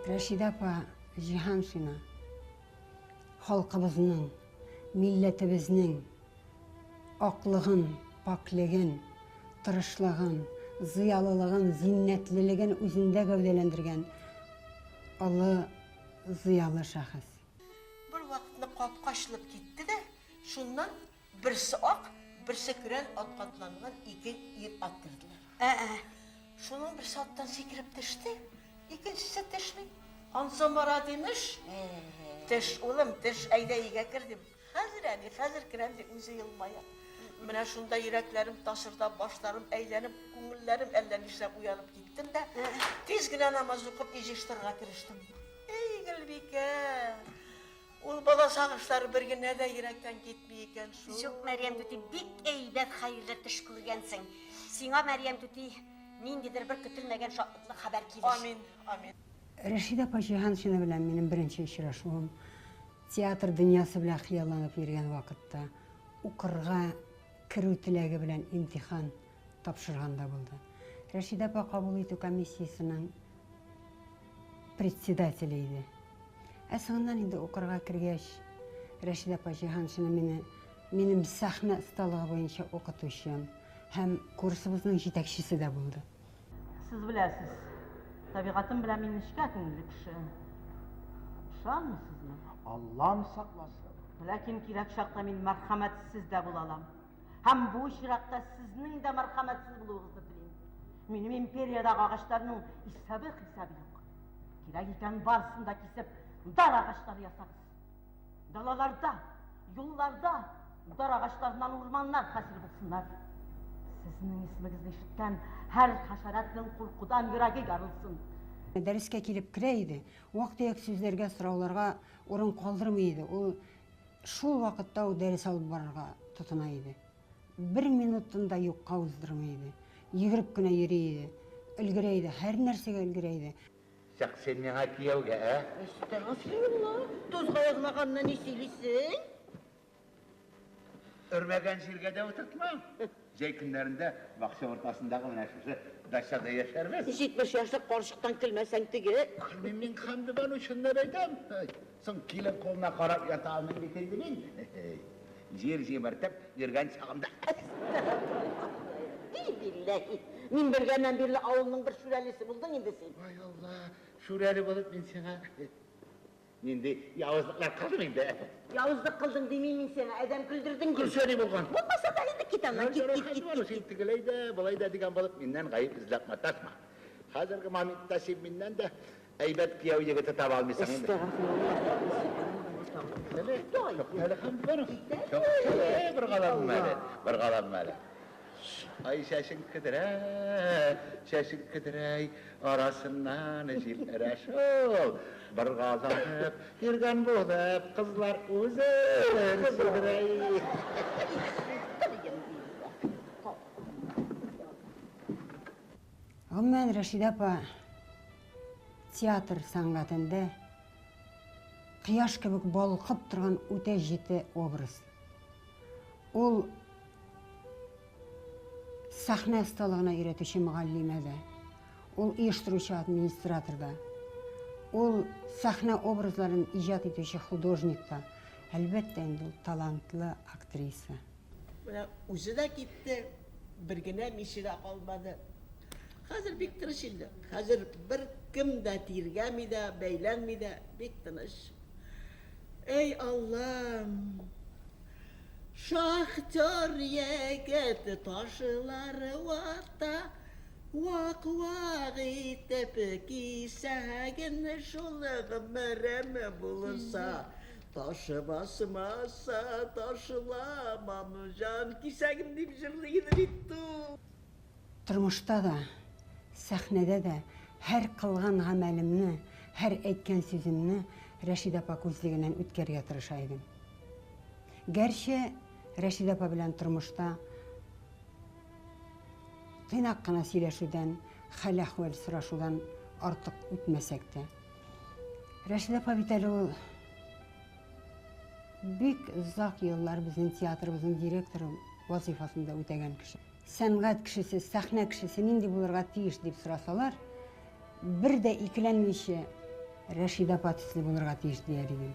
Рәшидә апа Җиһаншина халкыбызның, милләтебезнең аклыгын, пакьлеген, тырышлыгын, зыялылыгын, зиннәтлелеген үзендә гәүдәләндергән олы зыялы шәхес. Бервакытны капка ачылып китте дә, шуннан Берсе ак, берсе көрән атка атланган ике ир-ат керделәр. Ә-ә! Шуның берсе аттан сикереп төште, икенчесе төшми. Ансы Марат имеш. Төш, улым, төш, әйдә өйгә кер, дим. Хәзер, әни, хәзер керәм, ди, үзе елмая. Менә шунда йөрәкләрем тасырдап, башларым әйләнеп, күңелләрем әллә нишләп уянып киттем дә, тиз генә намаз укып, өй җыештырырга керештем. Әй, Гөлбикә! Ул бала сагышлары бер генә дә йөрәктән китми икән шул. Юк, Мәрьям түти, бик әйбәт хәерле төш күргәнсең. Сиңа, Мәрьям түти, ниндидер бер көтелмәгән шатлыклы хәбәр килер. Амин, амин. Рәшидә апа Җиһаншина белән минем беренче очрашуым театр дөньясы белән хыялланып йөргән вакытта, укырга керү теләге белән имтихан тапшырганда булды. Рәшидә апа кабул итү комиссиясенең председателе иде. Ә соңыннан инде укырга кергәч, Рәшидә апа Җиһаншина мине минем сәхнә осталыгы буенча укытучым һәм курсыбызның җитәкчесе дә булды. Сез беләсез, табигатем белән мин нечкә күңелле кеше. Ышанмыйсызмы? Аллам сакласын. Ләкин кирәк чакта мин мәрхәмәтсез дә була алам. Һәм бу очракта сезнең дә мәрхәмәтсез булуыгызны телим. Минем империядәге агачларның исәбе-хисабы юк. Кирәк икән, барысын да кисеп, дар агачлары ясагыз. Далаларда, юлларда дар агачларыннан урманнар хасил булсыннар. Сезнең исемегезне ишеткән һәр хәшәрәтнең куркудан йөрәге ярылсын. Дәрескә килеп керә иде, вак-төяк сүзләргә, сорауларга урын калдырмый иде. Ул шул вакытта ук дәрес алып барырга тотына иде. Бер минутын да юкка уздырмый иде. Йөгереп кенә йөри иде. Өлгерә иде, һәр нәрсәгә өлгерә иде. Чык син миңа кияүгә, ә? Әстәгъфирулла, тузга язмаганны ни сөйлисең? Өрмәгән җиргә дә утыртмам. Җәй көннәрендә бакча уртасындагы менә шушы дачада яшәрбез. 70 яшьлек карчыктан көлмәсәң теге. Көлмим мин, Хәмдебану, чынлап әйтәм. Соң килен кулына карап ята алмыйм бит инде мин. Җир җимертеп йөргән чагымда. И билләһи, мин белгәннән бирле авылның бер шүрәлесе булдың инде син. Ай Алла, шүрәле булып мин сиңа нинди явызлыклар кылдым инде. Явызлык кылдың димим мин сиңа, адәм көлдердең дим. Көлсә ни булган? Булмаса да инде кит аннан, кит, кит, кит, кит. Син тегеләй дә, болай да дигән булып миннән гаеп эзләп маташма. Хәзерге моментта син миннән дә Әйбәт кияү егете таба алмыйсың инде. Туктале, Хәмдүбанов. Туктале, боргаланма әле, боргаланма әле. Ай, чәчең көдрә, чәчең көдрәй, арасыннан җил өрә шул. Боргаланып йөргән булып, кызлар үзен сөйдерәй. Гомумән, Рәшидә апа театр сәнгатендә кояш кебек балкып торган үтә җете образ. Ул сәхнә осталыгына өйрәтүче мөгаллимә дә, ул оештыручы администратор да, ул сәхнә образларын иҗат итүче художник та, әлбәттә инде ул талантлы актриса. Менә үзе дә китте, бер генә миче дә калмады. Хәзер бик тыныч инде. Хәзер бер кем дә тиргәми дә, бәйләнми дә, бик тыныч. Эй, Аллам! Шахтер егет ташлар вата, вак-вак итеп кисәген шул гомерем булса. Таш басмаса, ташламам җан кисәгем дип җырлый иде бит ул. Тормышта да, сәхнәдә дә һәр кылган гамәлемне, һәр әйткән сүземне Рәшидә апа күзлегеннән үткәрергә тырыша идем. Гәрчә Рәшидә апа белән тормышта тыйнак кына сөйләшүдән, хәл-әхвәл сорашудан артык үтмәсәк тә. Рәшидә апа бит әле ул бик озак еллар безнең театрыбызның директоры вазыйфасын да үтәгән кеше. Сәнгать кешесе, сәхнә кешесе нинди булырга тиеш дип сорасалар, бер дә икеләнмичә Рәшидә апа төсле булырга тиеш дияр идем.